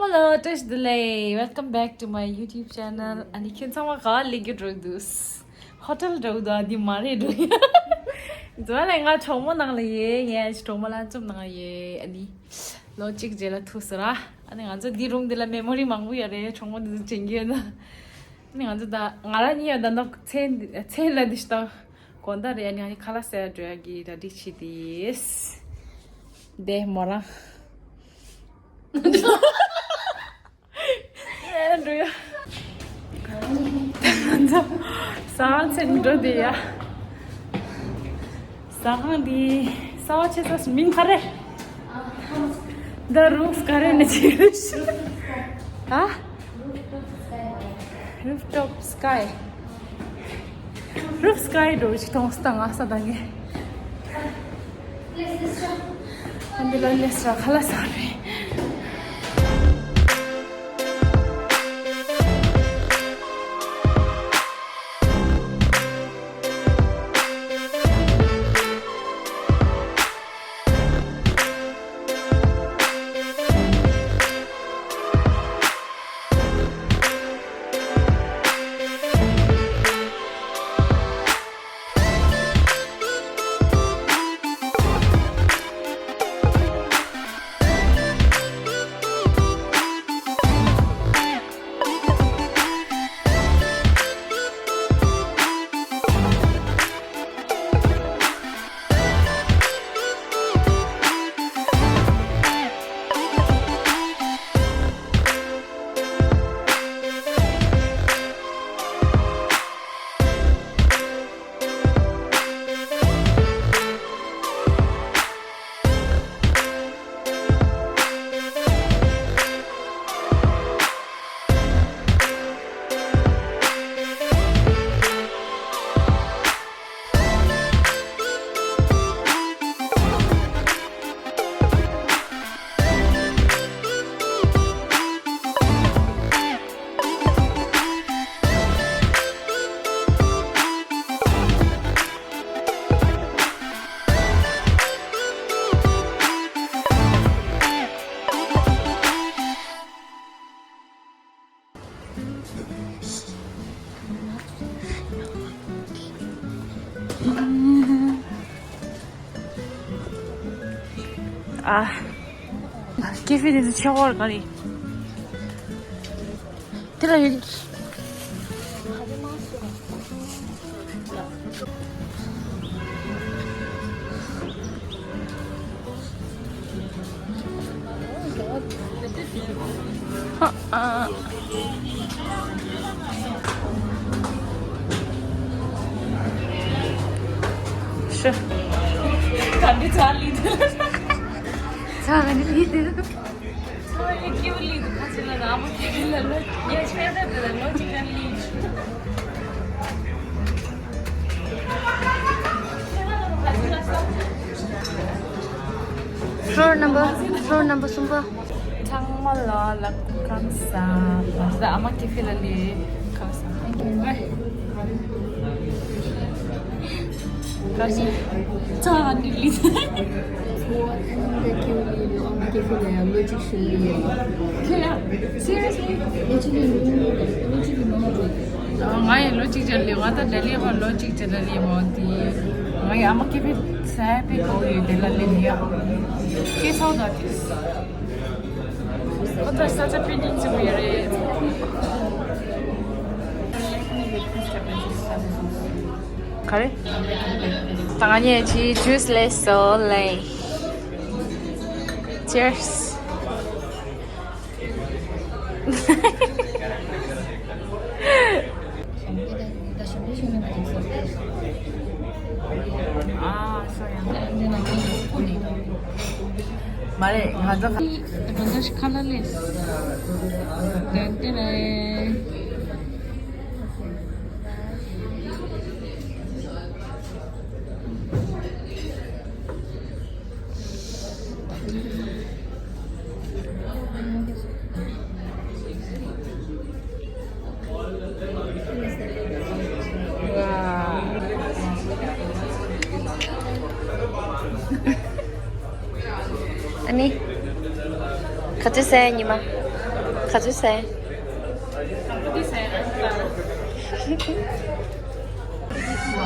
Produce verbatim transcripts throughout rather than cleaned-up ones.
Hello, བཀྲ་ཤིས་བདེ་ལེགས། Welcome back to my YouTube channel. ཨ་ནི་ཁྱེད་ཚང་མ་ག་པར་སླེབས་ཀྱི་འགྲོ་འདུག་ཧོ་ཊེལ་འགྲོ་འདུག་ཨ་འདི་མ་རེད་འགྲོ་ཡ། འཛམ་བུ་གླིང་ང་གྲོགས་མོ་ནང་ལ་ཡོད། ངས་གྲོགས་མོ་ལ་འཛོམས་གནང་ཡོད། ཨ་ནི་ལོ་གཅིག་རྗེས་ལ་ཐུག་ཟེར་ར། ཨ་ནི་ང་ཚོ་འདི་རུམ་འདི་ལ་མེ་མོ་རི་མང་པོ་ཡོད་རེད། གྲོགས་མོ་འདི་ཚོ་དྲན་གྱི་ཡོད་ན། ཨ་ནི་ང་ཚོ་ད་ང་རང་གཉིས་ཡང་ད་ནོ་མཚན་མཚན་ལ་འདི་ཞིག་དང་། དགོང་དག་རེད། ཨ་ནི་ཨ་ནི་ཁ་ལག་ཟ་ཡ་འགྲོ་ཡ་གི་གྲ་སྒྲིག་བྱེད་དེ། དེ་མོ་རང་། ཨེ་འགྲོ་ཡ། ད་ང་ཚོ་ཟ་ཁང་ཚན་འགྲོ་དེ་ཡ། ཟ་ཁང་འདི་གསར་པ་ཆེ་ས་མིང་ག་རེ། The Roof Garden ནས་བྱས། ཨ། Rooftop Sky། Roof Sky འགྲོ་ཞིག་མཐོང་སྟངས་ང་ས་དང་ངས། ཨ་འདི་ལ་སླེབས་ས་ཁ་ལག་ཟ་རེད། ཨ། ཀེ་ཧྥེ་དེ་ཚོ་ཆེ་བ་ག་རེད། དེ་ལ་ཡོད། ཧ་ཨ། ཤི། ག་འདྲ་ཚ་ལི་འདུག་ཚ་ག་འདྲ་ལི་འདུག་ཚ་ཡི་ཀིའུ་ལི་འདུག་ཁ་ཆེ་ལ་ན་ཨ་མ་ཀིའུ་ལི་ལ་ལོ་ཉེ་ཆེ་ད་དེ་ལ་ལོ་གཅིག་ཀྱང་ལི་འདུག Floor number, floor number གསུམ་པ། ཚང་མ་ལ་ལག་ཁམས་བཟང་། ང་ཚོ་ཨ་མ་ཀེ་ཧྥེ་ལ་ལས་ཁམས་བཟང་། ཁམས་བཟང་། ཙ་ནི་ལི། ཁྱོད་ཡང་seriously། ལོ་གཅིག་ལས་ལོ་གཅིག་ལས་མང་པོ་འགྲོ། ང་ཡང་ལོ་གཅིག་ཅར་ལས། ང་ད་འདྲ་ལས་མ་ལོ་གཅིག་ཅར་འདྲ་ལས་མ་དེ། ང་ཡང་ཨ་མ་ཀེ་ཧྥེ་ས་ཡ་པའི་གོ་ཡོད་དེ་ལ་ལས་ཡ། ཁྱེད་ཚོ་ད་དེ། ཁོ་ཚོ་ས་ཆ་པེན་ཊིང་བྱེད་པ་ཡོད་རེད། ག་རེ། ད་ང་གཉིས་ཀྱིས་ཇུས་ལས་སོ་ལེ། Cheers། ཨ་སོ་ཡ། མ་རེད། ང་ཚོ་ཁ་ལག་ལས། ཏན་ཏན་རེད། ཨ་ནི། ག་ཚོད་ཟ་ཡ་ཉི་མ། ག་ཚོད་ཟས།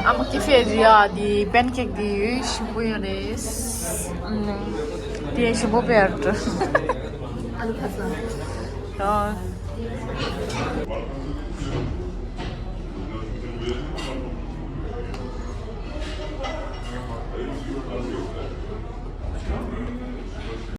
ཨ་མ་ཀེ་ཧྥེ་རེད་ཡ། དེ་པན་ཀེག་དེ་ཡོད་ཞིམ་པོ་ཡོད་རེད། ཨུམ། དེ་ཞིམ་པོ་དཔེ་ཡོད་འགྲོ། ཨ་ལུ་ཁ་ཚ། ཡ།